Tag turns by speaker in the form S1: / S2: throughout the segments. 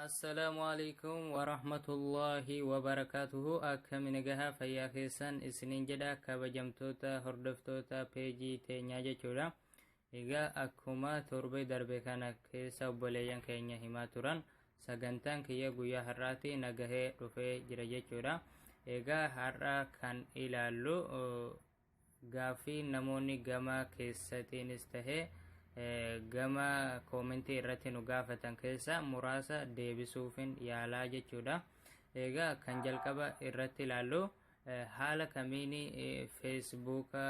S1: Assalaamu alaikum warahmatullaahi wabarakaatuhu. Akkami nagahaa fayyaa keessan isiniin jedha, kabajamtoota hordoftoota peejii teenyaa jechuudha. Egaa akkuma torbee darbe kana keessa obboleeyyan keenya himaa turan, sagantaan kiyya guyyaa har'aati nagahee dhufee jira jechuudha. Egaa har'a kan ilaallu gaaffii namoonni gama keessatiinis tahee gama koomentii irratti nu gaafatan keessa muraasa deebisuufin yaalaa jechuudha. Egaa kan jalqaba irratti ilaallu haala kamiin feesbuuka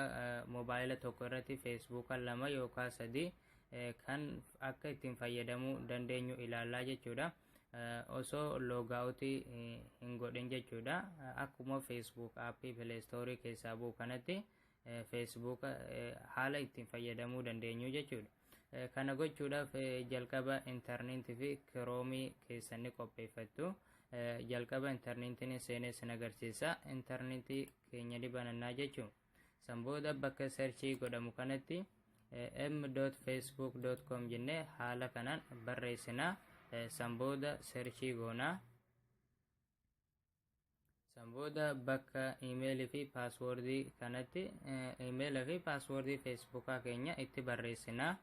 S1: mobaayila tokko irratti feesbuuka lama yookaan sadii kan akka ittiin fayyadamuu dandeenyu ilaallaa jechuudha. Osoo loogaawutii hin godhin jechuudha. Akkuma Facebook aappii Play Store keessaa bu'u kanatti Facebook haala ittiin fayyadamuu dandeenyu jechuudha. Kana gochuudhaaf jalqaba intarneetii fi kiroomii keessan ni qopheeffattu. Jalqaba intarneetiin seenee sin agarsiisa. Intarneetii keenya ni banannaa jechuudha. San booda bakka searchii godhamu kanatti m.facebook.com jennee haala kanaan barreessina. San booda searchii goona. San booda bakka iimeelii fi paaswoordii kanatti iimeela fi paaswoordii feesbuukaa keenya itti barreessina.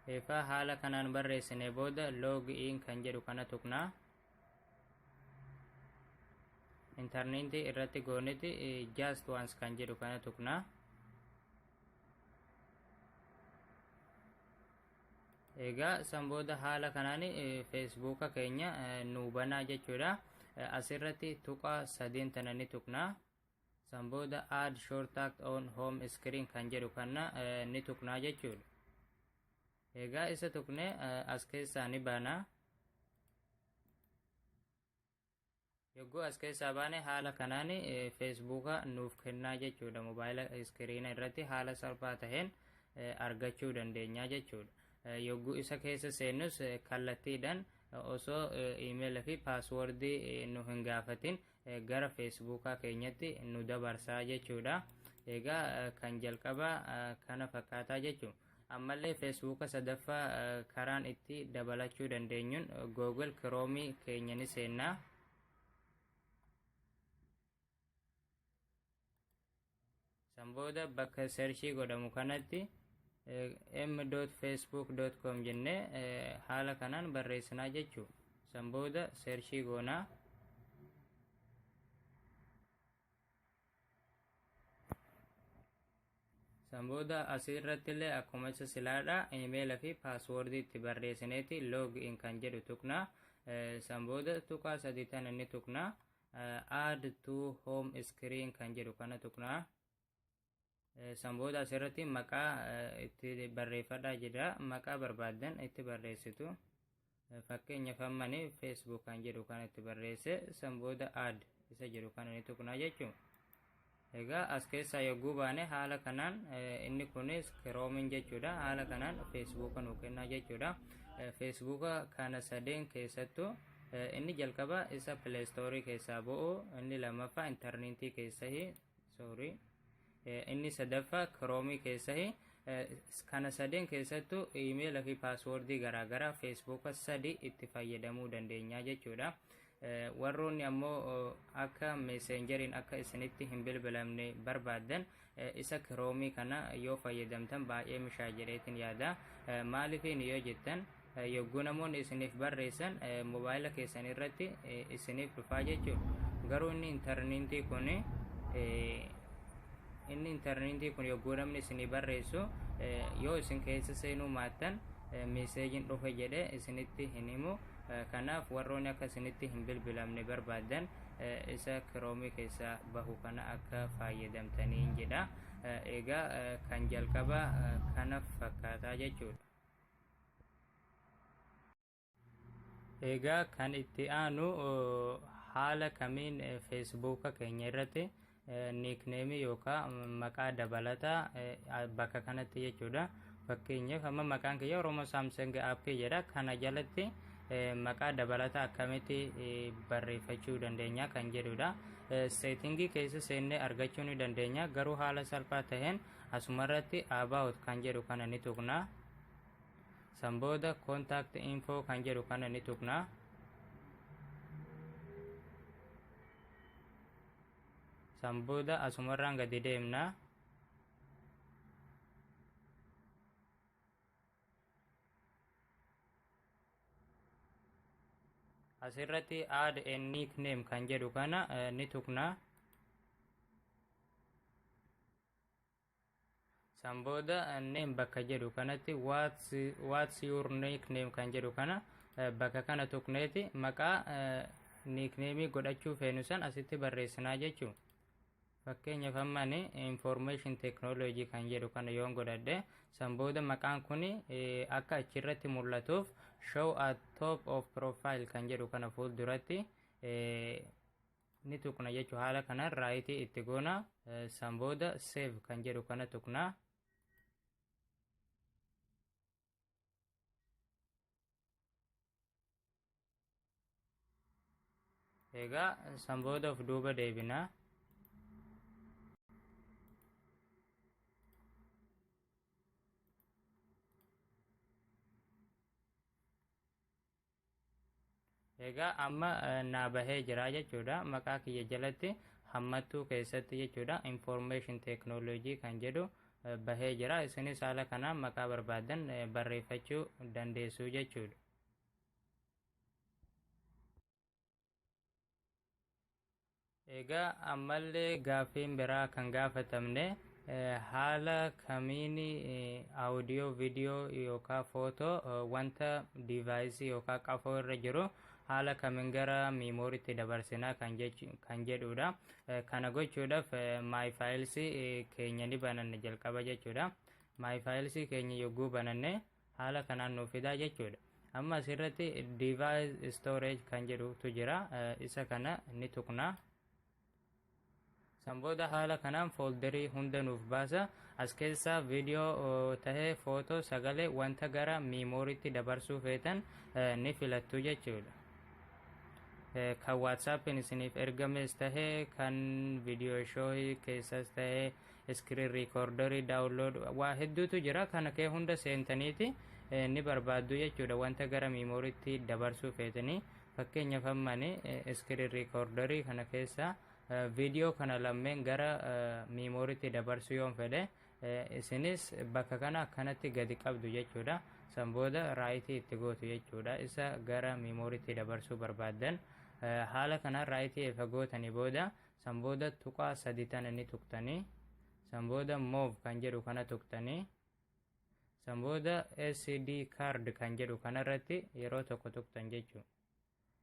S1: Eefaa haala kanaan barreessine booda log in kan jedhu kana tuqna. Intarneetii irratti goonetti just once kan jedhu kana tuqna. Egaa san booda haala kanaan feesbuuka keenya nuu banaa jechuudha. Asirratti tuqaa sadeen tana ni tuqna. San booda add shortcut on home screen kan jedhu kana ni tuqnaa jechuudha. Egaa isa tuqne as keessaa ni baana. Yogguu as keessaa baane haala kanaan feesbuuka nuuf kennaa jechuudha. Mobaayila iskiriina irratti haala salphaa taheen argachuu dandeenya jechuudha. Yogguu isa keessa seennus kallattiidhaan osoo iimeela fi paaswoordii nu hin gaafatin gara feesbuukaa keenyatti nu dabarsaa jechuudha. Egaa kan jalqabaa kana fakkaataa jechuudha. Ammallee feesbuuka sadaffaa karaan itti dabalachuu dandeenyuun Google Chrome keenya ni seennaa. San booda bakka searchii godhamu kanatti m.facebook.com jennee haala kanaan barreessinaa jechuudha. San booda searchii goonaa. San booda asirratti illee akkuma isa silaadha iimeela fi paaswoordii itti barreessineeti log in kan jedhu tuqna. San booda tuqaa sadii tana ni tuqna. Add to home screen kan jedhu kana tuqna. San booda asirratti maqaa itti barreeffadhaa jedha. Maqaa barbaaddan itti barreessitu. Fakkeenyaaf ammani Facebook kan jedhu kan itti barreesse, san booda add isa jedhu kana ni tuqna jechuudha. Egaa as keessaa yogguu baane haala kanaan inni kunis kiroomiin jechuudha. Haala kanaan feesbuuka nuu kennaa jechuudha. Feesbuuka kana sadeen keessattuu inni jalqaba isa pileestoorii keessaa bu'u, inni lammaffaa intarneetii keessahi, sorry, inni sadaffaa kiroomii keessahi. Kana sadeen keessattuu iimeela fi paaswoordii garaagaraa feesbuuka sadi itti fayyadamuu dandeenya jechuudha. Warroonni ammoo akka meeseenjeriin akka isinitti hin bilbilamne barbaaddan isa kiroomii kana yoo fayyadamtan baay'ee mishaa jedheetiin yaada. Maalifiin yoo jettan, yogguu namoonni isiniif barreessan mobaayila keessan irratti isiniif dhufaa jechuudha. Garuu inni intarneetii kun yogguu namni isinii barreessu yoo isin keessa seenuu maattan meeseejiin dhufe jedhee isinitti hin himu. Kanaaf warroonni akka isinitti hin bilbilamne barbaaddan isa kiroomii keessaa bahu kana akka fayyadamtaniin jedha. Egaa kan jalqaba kana fakkaataa jechuudha. Egaa kan itti aanu haala kamiin feesbuuka keenya irratti niikneemii yookaan maqaa dabalataa bakka kanatti jechuudha. Fakkeenyaaf amma maqaan kiyya Oromoo Samsung aappii jedha. Kana jalatti maqaa dabalataa akkamitti barreeffachuu dandeenya kan jedhudha. Seetingii keessa seennee argachuu ni dandeenya. Garuu haala salphaa taheen asumarratti about kan jedhu kana ni tuqna. San booda contact info kan jedhu kana ni tuqna. San booda asumarraan gadi deemna. Asirratti add a nickname kan jedhu kana ni tuqna. San booda name bakka jedhu kanatti what's your nickname kan jedhu kana bakka kana tuqneeti maqaa nickname godhachuu feenu san asitti barreessinaa jechuudha. Fakkeenyaaf amma ani information technology kan jedhu kana yoon godhadhe, san booda maqaan kun akka achirratti mul'atuuf show at top of profile kan jedhu kana fuulduratti ni tuqna jechuudha. Haala kanaan right itti goona. San booda save kan jedhu kana tuqna. Egaa san booda of duuba deebina. Egaa amma naa bahee jira jechuudha. Maqaa kiyya jalatti hammattuu keessatti jechuudha. Information technology kan jedhu bahee jira. Isinis haala kanaan maqaa barbaadan barreeffachuu dandeessu jechuudha. Egaa ammallee gaaffiin biraa kan gaafatamne, haala kamiin audio, viidiyoo yookaan footoo wanta device yookaan qafoo irra jiru haala kamiin gara memoryitti dabarsinaa kan jedhudha. Kana gochuudhaaf My Files keenya ni bananne jalqaba jechuudha. My Files keenya yogguu bananne haala kanaan nuuf fidaa jechuudha. Amma asirratti device storage kan jedhutu jira. Isa kana ni tuqna. San booda haala kanaan folderii hunda nuuf baasa. As keessaa viidiyoo tahee, footoo, sagalee wanta gara memoryitti dabarsuu feetan ni filattu jechuudha. Kan WhatsAppiin isiniif ergames tahee, kan viidiyoo showii keessas tahee, screen recorderii download waa hedduutu jira. Kana kee hunda seentaniiti ni barbaaddu jechuudha, wanta gara memoryitti dabarsuu feetanii. Fakkeenyaaf ammani screen recorderii kana keessa viidiyoo kana lammeen gara memoryitti dabarsuu yoon fedhe, isinis bakka kana akkanatti gadi qabdu jechuudha. San booda right itti gootu jechuudha. Isa gara memoryitti dabarsuu barbaaddan haala kanaan right efa gootanii booda, san booda tuqaa sadi tana ni tuqtanii, san booda move kan jedhu kana tuqtanii, san booda SD card kan jedhu kanarratti yeroo tokko tuqtan jechuudha.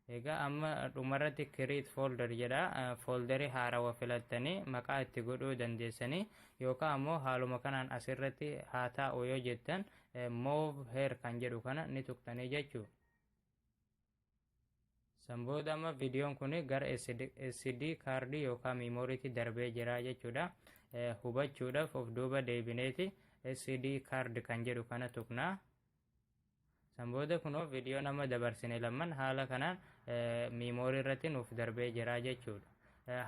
S1: Egaa amma dhumarratti create folder jedha. Folderii haarawa filattanii maqaa itti godhuu dandeessanii, yookaan ammoo haaluma kanaan asirratti haa taa'u yoo jettan, move here kan jedhu kana ni tuqtanii jechuudha. San booda amma viidiyoon kun gara SD cardii yookaan memoryitti darbee jira jechuudha. Hubachuudhaaf of duuba deebineeti SD card kan jedhu kana tuqnaa. San booda kunoo viidiyoo nama dabarsine lamman haala kanaan memory irratti nuuf darbee jira jechuudha.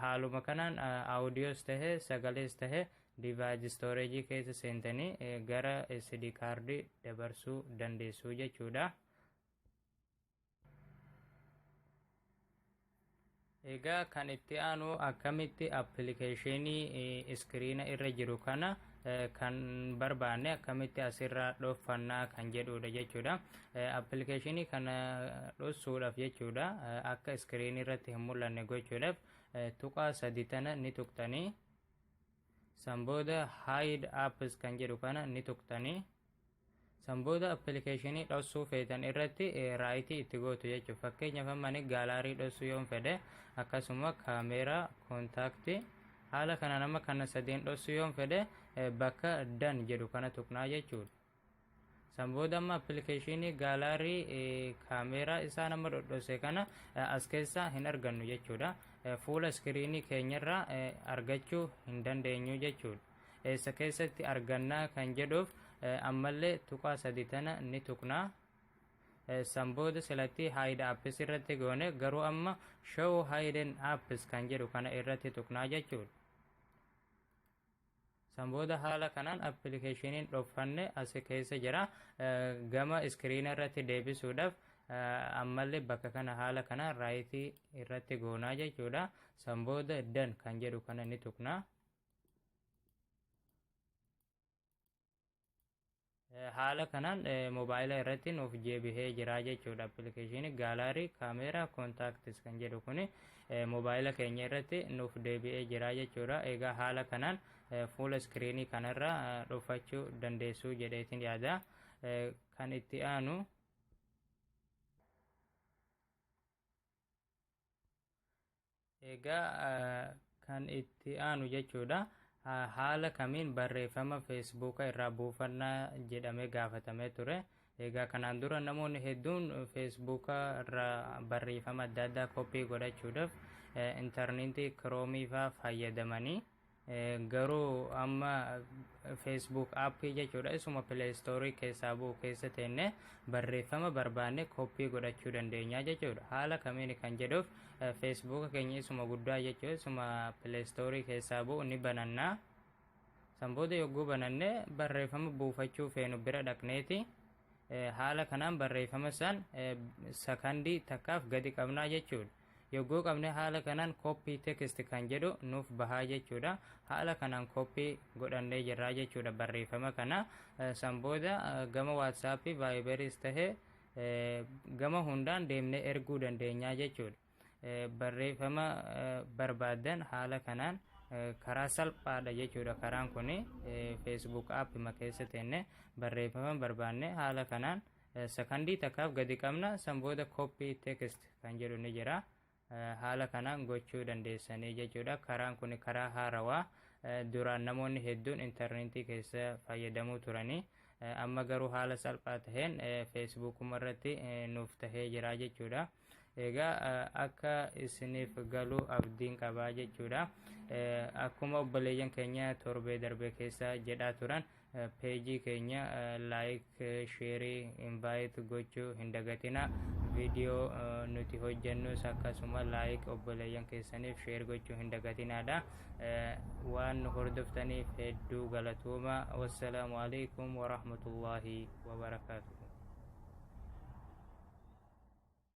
S1: Haaluma kanaan audios tahee, sagalees tahee device storage keessa seentanii gara SD card dabarsuu dandeessu jechuudha. Egaa kan itti aanu akkamitti applicationii screena irra jiru kana kan barbaanne akkamitti asirraa dhoffannaa kan jedhudha jechuudha. Applicationii kana dhossuudhaaf jechuudha, akka screenii irratti hin mul'anne gochuudhaaf tuqaa sadi tana ni tuqxanii, san booda hide apps kan jedhu kana ni tuqxanii, san booda applicationii dhossuu feetan irratti right itti gootu jechuudha. Fakkeenyaaf amma ani gallery dhossuu yoon fedhe, akkasuma camera, contact, haala kana nama kana sadeen dhossuu yoon fedhe, bakka done jedhu kana tuqnaa jechuudha. San booda amma applicationii gallery, camera isaa nama dhodhose kana as keessaa hin argannu jechuudha. Fuula screenii keenyarraa argachuu hin dandeenyu jechuudha. Eessa keessatti argannaa kan jedhuuf ammallee tuqaa sadi tana ni tuqnaa. San booda silatti hide apps irratti goone, garuu amma show hidden apps kan jedhu kana irratti tuqnaa jechuudha. San booda haala kanaan appilikeeshiniin dhokfanne as keessa jira. Gama iskiriina irratti deebisuudhaaf ammallee bakka kana haala kanaan right irratti goonaa jechuudha. San booda done kan jedhu kana ni tuqna. Haala kanaan moobaayila irratti nuuf jeebihee jira jechuudha. Appilikeeshinii gallery, camera, contacts kan jedhu kuni moobaayila keenya irratti nuuf deebi'ee jira jechuudha. Egaa haala kanaan fuula iskiriinii kanarra dhufachuu dandeessuu jedheetiin yaada. Kan itti aanu, egaa kan itti aanu jechuudha, haala kamiin barreeffama Feesbuuka irraa buufannaa jedhamee gaafatamee ture. Egaa kanaan dura namoonni hedduun Feesbuuka irraa barreeffama adda addaa koppii godhachuudhaaf intarneetii Kiroomii faa fayyadamanii, garuu amma Facebook aappii jechuudha, isuma Play Store keessaa bu'u keessa teenne barreeffama barbaanne koppii godhachuu dandeenya jechuudha. Haala kamiin kan jedhuuf, Feesbuuka keenya isuma guddaa jechuudha, isuma Play Store keessaa bu'u ni banannaa. San booda yogguu bananne barreeffama buufachuu feenu bira dhaqneeti haala kanaan barreeffama san sakandii takkaaf gadi qabnaa jechuudha. Yogguu qabne haala kanaan copy text kan jedhu nuuf bahaa jechuudha. Haala kanaan koppii godhannee jirraa jechuudha barreeffama kana. San booda gama Waatsaappii, Vaayiberis tahee gama hundaan deemnee erguu dandeenyaa jechuudha. Barreeffama barbaaddan haala kanaan karaa salphaadha jechuudha. Karaan kun Facebook aappima keessa teenne barreeffama barbaanne haala kanaan sakandii takkaaf gadi qabna. San booda copy text kan jedhu ni jira. Haala kanaan gochuu dandeessanii jechuudha. Karaan kun karaa haarawaa duraan namoonni hedduun intarneetii keessa fayyadamuu turanii, amma garuu haala salphaa taheen Feesbuukuma irratti nuuf tahee jira jechuudha. Egaa akka isiniif galu abdiin qabaa jechuudha. Akkuma obboleeyyan keenya torbee darbe keessa jedhaa turan, peejii keenya like, share, invite gochuu hin dagatina. Viidiyoo nuti hojjennus akkasuma like, obboleeyyan keessaniif share gochuu hin dagatinaadha. Waan nu hordoftaniif hedduu galatooma. Wassalaamu alaikum warahmatullaahi wabarakaatu.